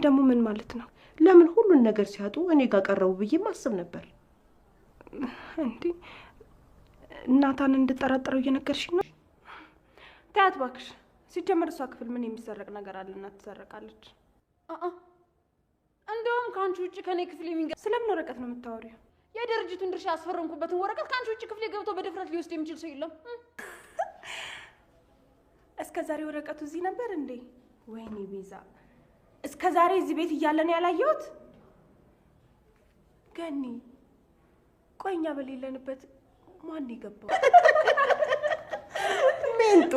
ደግሞ ምን ማለት ነው? ለምን ሁሉን ነገር ሲያጡ እኔ ጋር ቀረቡ ብዬ ማስብ ነበር። እንዴ ናታን እንድጠራጠረው እየነገርሽኝ ነው? ተያት እባክሽ። ሲጀመር እሷ ክፍል ምን የሚሰረቅ ነገር አለና ትሰረቃለች? እንደውም ከአንቺ ውጭ ከኔ ክፍል የሚንገ ስለምን ወረቀት ነው የምታወሪው? የድርጅቱን ድርሻ ያስፈረምኩበትን ወረቀት ከአንቺ ውጭ ክፍሌ ገብቶ በድፍረት ሊወስድ የሚችል ሰው የለም። እስከ ዛሬ ወረቀቱ እዚህ ነበር እንዴ? ወይኔ ቤዛ፣ እስከ ዛሬ እዚህ ቤት እያለ ነው ያላየሁት። ገኒ፣ ቆይ እኛ በሌለንበት ማን የገባው? ሜንጦ።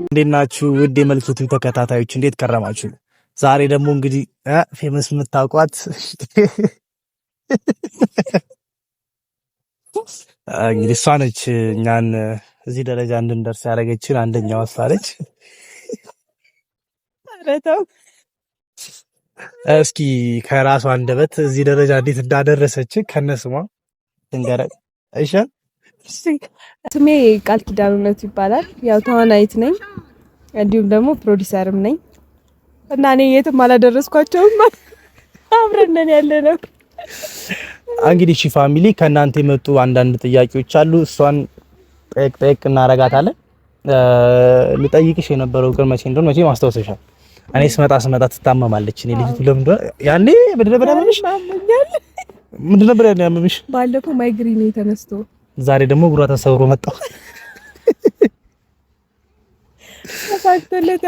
እንዴት ናችሁ? ውድ የመልክቱ ተከታታዮች እንዴት ከረማችሁ? ዛሬ ደግሞ እንግዲህ famous የምታውቋት እንግዲህ እሷ ነች። እኛን እዚህ ደረጃ እንድንደርስ ያደረገችን አንደኛዋ እሷ ነች። ኧረ ተው። እስኪ ከራሷ አንደበት እዚህ ደረጃ እንዴት እንዳደረሰችን ከነስሟ ትንገረን። እሺ። ስሜ ቃል ኪዳን እውነቱ ይባላል። ያው ተዋናይት ነኝ እንዲሁም ደግሞ ፕሮዲሰርም ነኝ እና እኔ የትም አላደረስኳቸውም። አብረን ነን ያለ ነው። እንግዲህ እሺ family፣ ከእናንተ የመጡ አንዳንድ ጥያቄዎች አሉ። እሷን ጠየቅ ጠየቅ እናረጋታለን። ልጠይቅሽ የነበረው ግን መቼ እንደሆነ መቼ ማስታወስሻል። እኔ ስመጣ ስመጣ ትታመማለች። እኔ ልጅቱ ለምን እንደሆነ ያኔ ምንድን ነበር ያመመሽ? ምንድን ነበር ያኔ ያመመሽ? ባለፈው ማይግሪን ተነስቶ ዛሬ ደግሞ እግሯ ተሰብሮ መጣሁ። ተሳክቶለት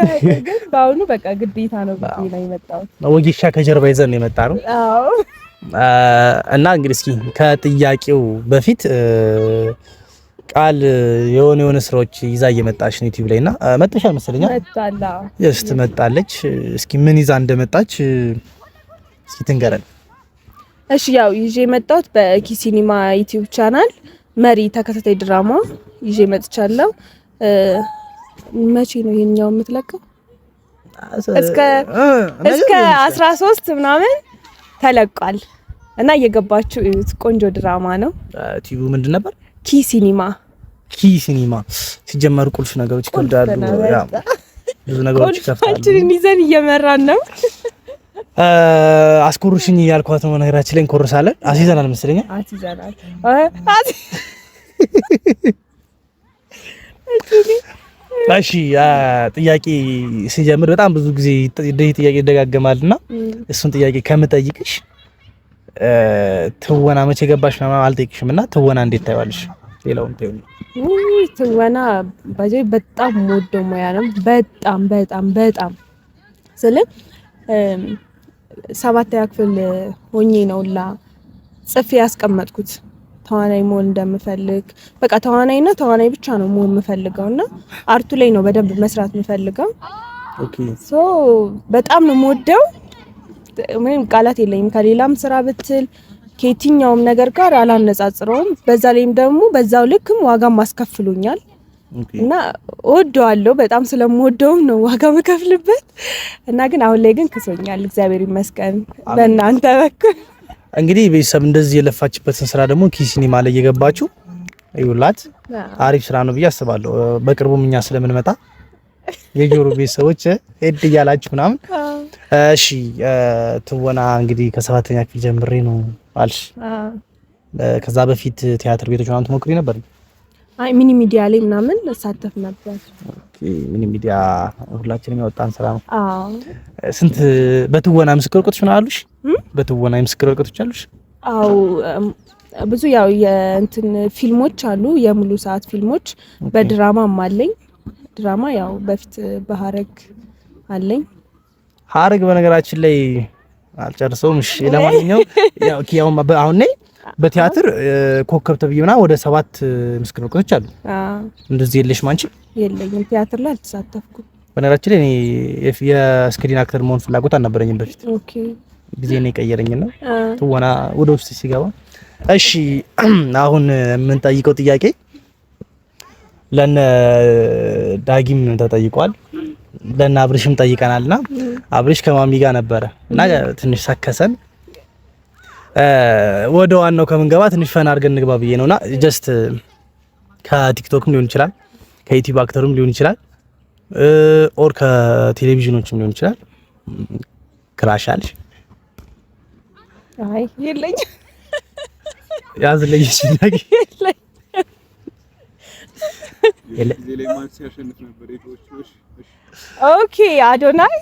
ግን በአሁኑ በቃ ግዴታ ነው ብዬ ነው የመጣሁት። ወጌሻ ከጀርባ ይዘን የመጣ ነው። አዎ። እና እንግዲህ እስኪ ከጥያቄው በፊት ቃል የሆነ የሆነ ስራዎች ይዛ እየመጣች ነው ዩቲዩብ ላይ እና መጥተሻል መሰለኝ። መጣላ። Yes፣ ትመጣለች። እስኪ ምን ይዛ እንደመጣች እስኪ ትንገረን። እሺ፣ ያው ይዤ የመጣሁት በኪ ሲኒማ ዩቲዩብ ቻናል መሪ ተከታታይ ድራማ ይዤ መጥቻለሁ። መቼ ነው ይሄኛው የምትለቀው? እስከ 13 ምናምን ተለቋል እና እየገባችሁ እዩት። ቆንጆ ድራማ ነው። ቲቪ ምንድን ነበር? ኪ ሲኒማ። ኪ ሲኒማ። ሲጀመር ቁልፍ ነገሮች ይከብዳሉ። Yeah፣ ብዙ ነገሮች ይከፍታሉ። ቁልፋችንን ይዘን እየመራን ነው። አስኮርሽኝ እያልኳት ነው። ነገራችን ላይ እንኮርሳለን። አስይዘናል መሰለኝ። አስይዘናል። እሺ፣ ጥያቄ ሲጀምር በጣም ብዙ ጊዜ ይህ ጥያቄ ይደጋገማልና እሱን ጥያቄ ከምጠይቅሽ ትወና መቼ ገባሽ ምናምን አልጠይቅሽም እና ትወና እንዴት ታይዋለሽ? ሌላውን ተይው። ውይ፣ ትወና ባይዘ በጣም የምወደው ሙያ ነው። በጣም በጣም በጣም ስለ ሰባተኛ ክፍል ሆኜ ነው ላ ጽፌ ያስቀመጥኩት ተዋናይ መሆን እንደምፈልግ። በቃ ተዋናይና ተዋናይ ብቻ ነው መሆን የምፈልገው እና art ኡ ላይ ነው በደንብ መስራት የምፈልገው። So በጣም ነው የምወደው። ምንም ቃላት የለኝም። ከሌላም ስራ ብትል ከየትኛውም ነገር ጋር አላነጻጽረውም። በዛ ላይም ደግሞ በዛው ልክም ዋጋም አስከፍሎኛል እና እወደዋለሁ። በጣም ስለምወደውም ነው ዋጋ መከፍልበት እና ግን አሁን ላይ ግን ክሶኛል፣ እግዚአብሔር ይመስገን በእናንተ በኩል። እንግዲህ ቤተሰብ፣ እንደዚህ የለፋችበትን ስራ ደግሞ ኪ ሲኒማ ላይ እየገባችሁ እዩላት። አሪፍ ስራ ነው ብዬ አስባለሁ። በቅርቡም እኛ ስለምንመጣ የጆሮ ቤተሰቦች ሄድ እያላችሁ ምናምን። እሺ፣ ትወና እንግዲህ ከሰባተኛ ክፍል ጀምሬ ነው አልሽ። ከዛ በፊት ቲያትር ቤቶች ምናምን ትሞክሪ ነበር? አይ፣ mini media ላይ ምናምን እሳተፍ ነበር። Okay፣ mini media ሁላችንም ያወጣን ስራ ነው። አዎ። ስንት በትወና ምስክር ወረቀቶች ምናምን አሉሽ? በትወና የምስክር ወረቀቶች አሉሽ? አዎ፣ ብዙ ያው የእንትን ፊልሞች አሉ፣ የሙሉ ሰዓት ፊልሞች፣ በድራማም አለኝ። ድራማ ያው በፊት በሀረግ አለኝ። ሀረግ በነገራችን ላይ አልጨርሰውም። እሺ፣ ለማንኛውም ያው ያው አሁን ነኝ በቲያትር ኮከብ ተብዬ ምናምን ወደ 7 ምስክር ወረቀቶች አሉ። እንደዚህ የለሽም አንቺ? የለኝም፣ ቲያትር ላይ አልተሳተፍኩም። በነገራችን ላይ እኔ የ screen actor መሆን ፍላጎት አልነበረኝም በፊት። ጊዜ ነው የቀየረኝና ትወና ወደ ውስጥ ሲገባ። እሺ፣ አሁን የምንጠይቀው ጥያቄ ለነ ዳጊም ተጠይቋል፣ ለነ አብርሽም ጠይቀናልና አብርሽ ከማሚ ጋር ነበረ እና ትንሽ ሰከሰን። ወደ ዋናው ከምንገባ ትንሽ fun አድርገን እንግባ ብዬ ነውና just ከቲክቶክም ሊሆን ይችላል፣ ከዩቲዩብ actor ም ሊሆን ይችላል፣ or ከቴሌቪዥኖችም ሊሆን ይችላል። Crush አለሽ? አይ የለኝም። ያዝልኝ ጥያቄ። የለኝም። የለ- ጊዜ ላይ ማን ሲያሸንፍ ነበር? የድሮዎቹ? እሺ፣ እሺ። Okay አዶናይ፣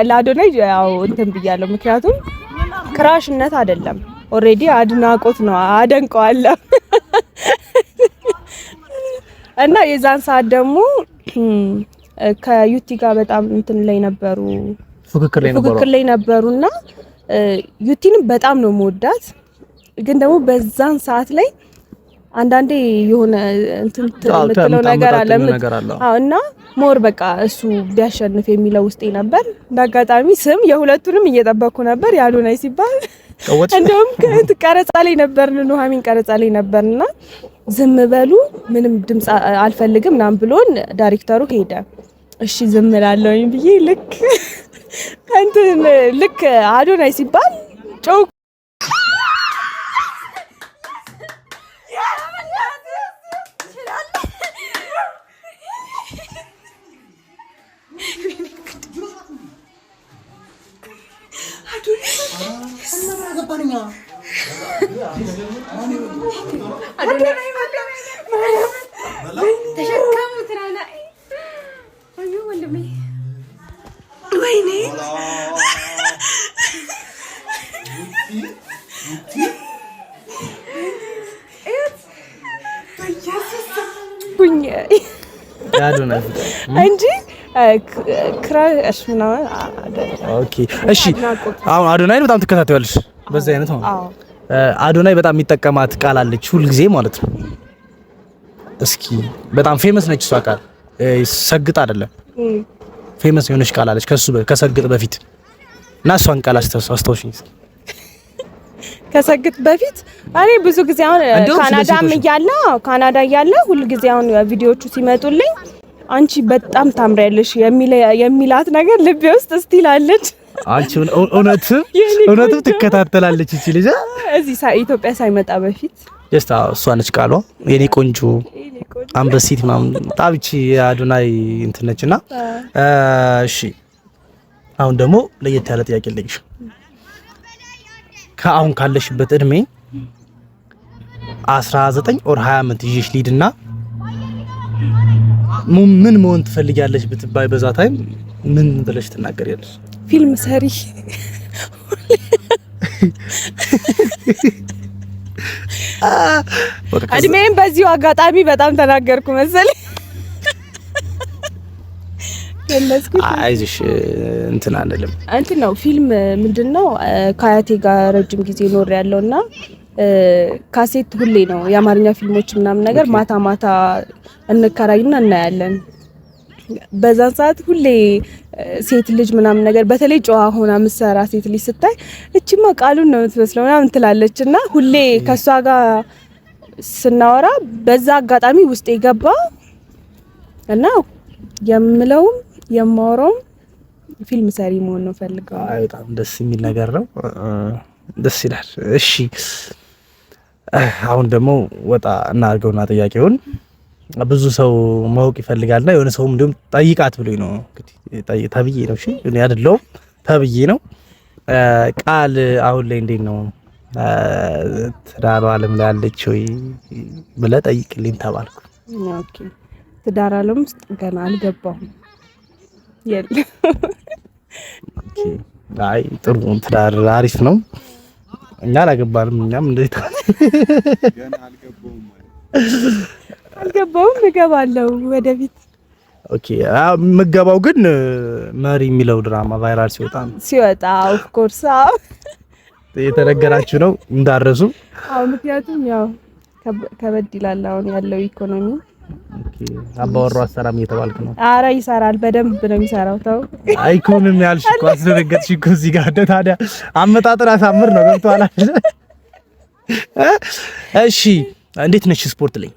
ለአዶናይ ያው እንትን ብያለሁ። ምክንያቱም crush ነት አይደለም፣ already አድናቆት ነው፣ አደንቀዋለሁ። እና የዛን ሰዓት ደግሞ ከዩቲ ጋር በጣም እንትን ላይ ነበሩ፣ ፉክክር ላይ ነበሩ። ፉክክር ላይ ነበሩና ዩቲንም በጣም ነው መወዳት። ግን ደግሞ በዛን ሰዓት ላይ አንዳንዴ የሆነ እንትን የምትለው ነገር አለ የምታመጣጥኚው ነገር አለ። አዎ እና more በቃ እሱ ቢያሸንፍ የሚለው ውስጤ ነበር። እንዳጋጣሚ ስም የሁለቱንም እየጠበቅኩ ነበር የአዶናይ ሲባል ቀወጥሽ? እንደውም ቀረጻ ላይ ነበርን፣ ኑሐሚን ቀረጻ ላይ ነበርንና ዝም በሉ ምንም ድምፅ አልፈልግም ምናምን ብሎን ዳይሬክተሩ ሄደ። እሺ ዝም እላለሁኝ ብዬ ልክ እንትን ልክ አዶናይ ሲባል ጮክ ኩኝ የአዶናይ ፍቅር እንጂ crush ምናምን አይደለም። Okay እሺ። አሁን አዶናይን በጣም ትከታተያለሽ በዚህ አይነት ነው። አዎ። አዶናይ በጣም የሚጠቀማት ቃል አለች ሁል ጊዜ ማለት ነው። እስኪ በጣም famous ነች እሷ ቃል፣ ሰግጥ አይደለም፣ famous የሆነች ቃል አለች ከሱ ከሰግጥ በፊት እና እሷን ቃል አስታውሽኝ እስኪ። ከሰግጥ በፊት እኔ ብዙ ጊዜ አሁን እንደውም ስለ ካናዳም ሴቶች ነው። እያለ፣ አዎ፣ ካናዳ እያለ ሁል ጊዜ አሁን ቪዲዮዎቹ ሲመጡልኝ አንቺ በጣም ታምሪያለሽ የሚላት ነገር ልቤ ውስጥ still አለች። አንቺ እውነትም የኔ እውነትም ቆንጆ። ትከታተላለች እቺ ልጅ። እዚህ ኢትዮጵያ ሳይመጣ በፊት Just እሷ ነች ቃሏ፣ የኔ ቆንጆ፣ አንበሲት ምናምን በጣም እቺ የአዶናይ እንትን ነች። እና እሺ አሁን ደግሞ ለየት ያለ ጥያቄ ልጠይቅሽ። ከአሁን ካለሽበት እድሜ 19 or 20 ዓመት ይዤሽ ልሂድና ምን መሆን ትፈልጊያለሽ ብትባይ በዛ time ምን ብለሽ ትናገሪያለሽ? ፊልም ሰሪ። በቃ እድሜም በዚሁ አጋጣሚ በጣም ተናገርኩ መሰለኝ። ገለጽኩት። አይዞሽ እንትን አንልም። እንትን ነው፣ ፊልም ምንድነው፣ ከአያቴ ጋር ረጅም ጊዜ ኖር ያለውና ካሴት ሁሌ ነው የአማርኛ ፊልሞች ምናምን ነገር ማታ ማታ እንከራይና እናያለን። በዛን ሰዓት ሁሌ ሴት ልጅ ምናምን ነገር በተለይ ጨዋ ሆና ምሰራ ሴት ልጅ ስታይ እቺማ ቃሉን ነው የምትመስለው ምናምን ትላለች እና ሁሌ ከሷ ጋር ስናወራ በዛ አጋጣሚ ውስጥ የገባ እና የምለውም የማወራውም ፊልም ሰሪ መሆን ነው ፈልገው። አይ በጣም ደስ የሚል ነገር ነው። ደስ ይላል። እሺ አሁን ደግሞ ወጣ እናድርገውና ጥያቄውን ብዙ ሰው ማወቅ ይፈልጋልና የሆነ ሰውም እንዲሁም ጠይቃት ብሎኝ ነው እንግዲህ ተብዬ ነው። እሺ እኔ አይደለሁም፣ ተብዬ ነው። ቃል አሁን ላይ እንዴት ነው፣ ትዳሩ ዓለም ላይ አለች ወይ ብለህ ጠይቅልኝ ተባልኩ። Okay፣ ትዳር ዓለም ውስጥ ገና አልገባሁም። የለም። Okay። አይ ጥሩ፣ ትዳር አሪፍ ነው። እኛ አላገባንም። እኛም እንዴት ገና አልገባውም ማለት አልገባሁም፣ እገባለሁ ወደፊት። Okay፣ የምገባው ግን መሪ የሚለው ድራማ viral ሲወጣ ነው። ሲወጣ of course። የተነገራችሁ ነው እንዳረሱ። አዎ፣ ምክንያቱም ያው ከበድ ይላል አሁን ያለው ኢኮኖሚ። Okay፣ አባወራው አሰራም እየተባልክ ነው። አረ ይሰራል፣ በደንብ ነው የሚሰራው። ተው። ኢኮኖሚ ያልሽ እኮ አስደነገጥሽ እኮ እዚህ ጋር። እንደ ታዲያ አመጣጥን አሳምር ነው፣ ገብቶሃል አይደል? እሺ እንዴት ነሽ ስፖርት ላይ?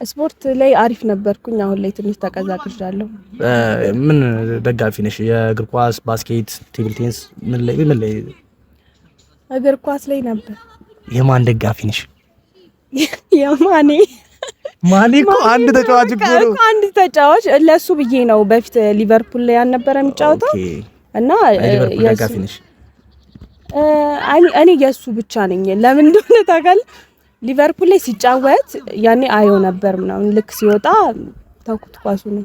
ስፖርት ላይ አሪፍ ነበርኩኝ። አሁን ላይ ትንሽ ተቀዛቅዣለሁ። ምን ደጋፊ ነሽ? የእግር ኳስ፣ basket፣ table tennis ምን ላይ ምን ላይ? እግር ኳስ ላይ ነበር። የማን ደጋፊ ነሽ? የማኔ። ማኔ እኮ አንድ ተጫዋች እኮ ነው። አንድ ተጫዋች ለሱ ብዬ ነው። በፊት ሊቨርፑል ላይ አልነበረ የሚጫወተው? Okay። እና ሊቨርፑል ደጋፊ ነሽ? እኔ የእሱ ብቻ ነኝ። ለምን እንደሆነ ታውቃለህ? ሊቨርፑል ላይ ሲጫወት ያኔ አየው ነበር ምናምን፣ ልክ ሲወጣ ተውኩት ኳሱ ነው።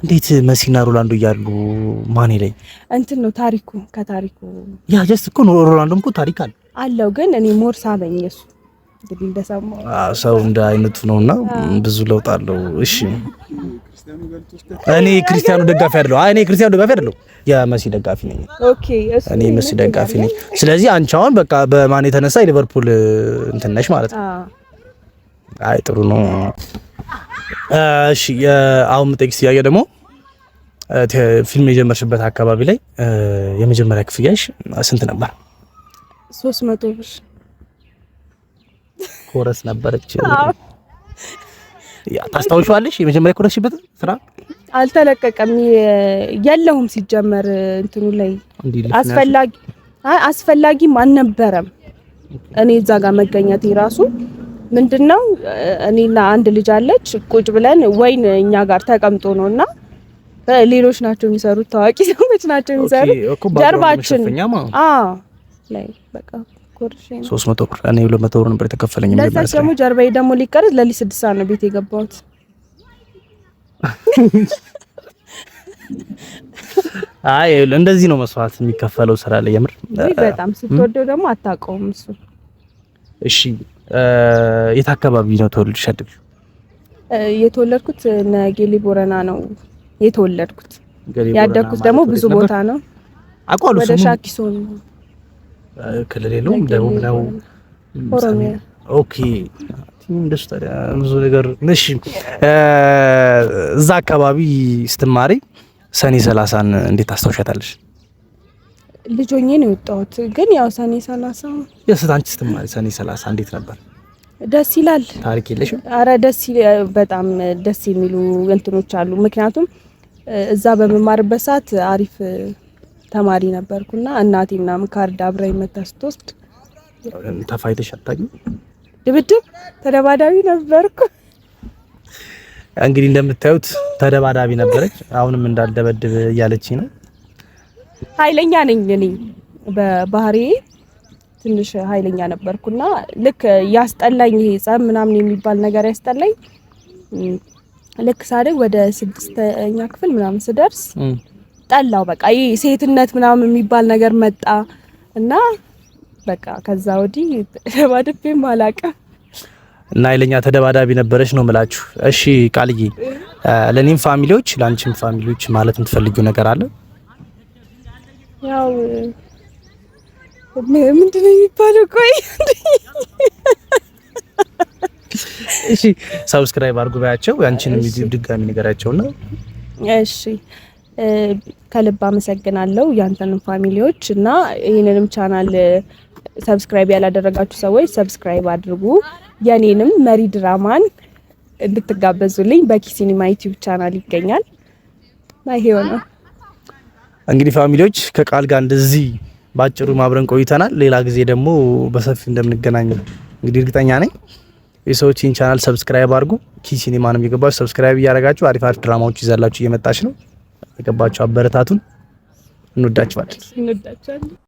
እንዴት መሲና ሮላንዶ እያሉ ማኔ ላይ? እንትን ነው ታሪኩ፣ ከታሪኩ። Yeah, just እኮ ሮላንዶም እኮ ታሪክ አለ። አለው፣ ግን እኔ more ሳበኝ እሱ እንግዲህ እንደሰማው። ሰው እንደ አይነቱ ነውና ብዙ ለውጥ አለው። እሺ፣ እኔ ክርስቲያኖ ደጋፊ አይደለሁ። አይ፣ እኔ ክርስቲያኖ ደጋፊ አይደለሁ፣ የመሲ ደጋፊ ነኝ። Okay፣ እሱ እኔ መሲ ደጋፊ ነኝ። ስለዚህ አንቺ አሁን በቃ በማን የተነሳ የሊቨርፑል እንትን ነሽ ማለት ነው። አይ፣ ጥሩ ነው። እሺ፣ አሁን የምጠይቅሽ ጥያቄ ደግሞ ፊልም የጀመርሽበት አካባቢ ላይ የመጀመሪያ ክፍያሽ ስንት ነበር? 300 ብር። ኮረስ ነበረች። Yeah፣ ታስታውሻለሽ? የመጀመሪያ ኮረስሽበት ስራ? አልተለቀቀም፣ የለሁም ሲጀመር እንትኑ ላይ። አስፈላጊ አስፈላጊም አልነበረም። እኔ እዛ ጋር መገኘቴ ራሱ ምንድነው፣ እኔና አንድ ልጅ አለች ቁጭ ብለን ወይን እኛ ጋር ተቀምጦ ነውና ሌሎች ናቸው የሚሰሩት፣ ታዋቂ ሰዎች ናቸው የሚሰሩት። ጀርባችን ላይ በቃ ኮርሼ ነው። 300 ብር። እኔ 200 ብር ነበር የተከፈለኝ። ለዛች ደግሞ ጀርባዬ ደግሞ ሊቀረጽ ለሊት 6 ሰዓት ነው ቤት የገባሁት። አይ፣ እንደዚህ ነው መስዋዕት የሚከፈለው ስራ ላይ የምር። በጣም ስትወደው ደግሞ አታውቀውም እሱ። እሺ፣ የት አካባቢ ነው ተወልደሽ ያደግሽው? የተወለድኩት ነጌሌ ቦረና ነው የተወለድኩት። ያደግኩት ደግሞ ብዙ ቦታ ነው። አውቀዋለሁ። ወደ ሻኪሶ ነው። ክልል የለውም፣ ደቡብ ነው። ኦሮሚያ። Okay፣ እንደሱ ታዲያ ብዙ ነገር። እሺ፣ እዛ አካባቢ ስትማሪ ሰኔ 30ን እንዴት ታስታውሻታለሽ? ልጅ ሆኜ ነው የወጣሁት፣ ግን ያው ሰኔ 30 Yes፣ አንቺ ስትማሪ ሰኔ 30 እንዴት ነበር? ደስ ይላል። ታሪክ የለሽም? አረ ደስ፣ በጣም ደስ የሚሉ እንትኖች አሉ። ምክንያቱም እዛ በምማርበት ሰዓት አሪፍ ተማሪ ነበርኩና እናቴ ምናምን ካርድ አብራኝ መታ ስትወስድ። ተፋይተሽ አታውቂም? ድብድብ ተደባዳቢ ነበርኩ። እንግዲህ እንደምታዩት ተደባዳቢ ነበረች። አሁንም እንዳልደበድብ እያለች ነው። ኃይለኛ ነኝ እኔ፣ በባህሪዬ ትንሽ ኃይለኛ ነበርኩና ልክ ያስጠላኝ፣ ይሄ ጸብ ምናምን የሚባል ነገር ያስጠላኝ። ልክ ሳድግ ወደ ስድስተኛ ክፍል ምናምን ስደርስ ጠላው። በቃ ይሄ ሴትነት ምናምን የሚባል ነገር መጣ እና በቃ ከዛ ወዲህ ተደባድቤም አላውቅም። እና ኃይለኛ ተደባዳቢ ነበረች ነው የምላችሁ። እሺ ቃልዬ፣ ለኔም family ዎች ለአንቺም family ዎች ማለት የምትፈልጊው ነገር አለ? ያው ምንድን ነው የሚባለው? ቆይ። እሺ፣ subscribe አድርጉ ባያቸው፣ ያንቺንም ዩቲዩብ ድጋሚ ንገሪያቸውና። እሺ፣ ከልብ አመሰግናለሁ ያንተንም family ዎች እና ይህንንም channel subscribe ያላደረጋችሁ ሰዎች subscribe አድርጉ። የኔንም መሪ ድራማን እንድትጋበዙልኝ በኪ ሲኒማ ዩቲዩብ ቻናል ይገኛል እና ይሄው ነው። እንግዲህ family ዎች፣ ከቃል ጋር እንደዚህ ባጭሩ አብረን ቆይተናል። ሌላ ጊዜ ደግሞ በሰፊው እንደምንገናኝ እንግዲህ እርግጠኛ ነኝ። የሰዎችን channel subscribe አድርጉ። ኪ ሲኒማንም የገባችሁ subscribe እያደረጋችሁ አሪፍ አሪፍ ድራማዎች ይዛላችሁ እየመጣች ነው። የገባችሁ አበረታቱን። እንወዳችኋለን። እንወዳችኋለን።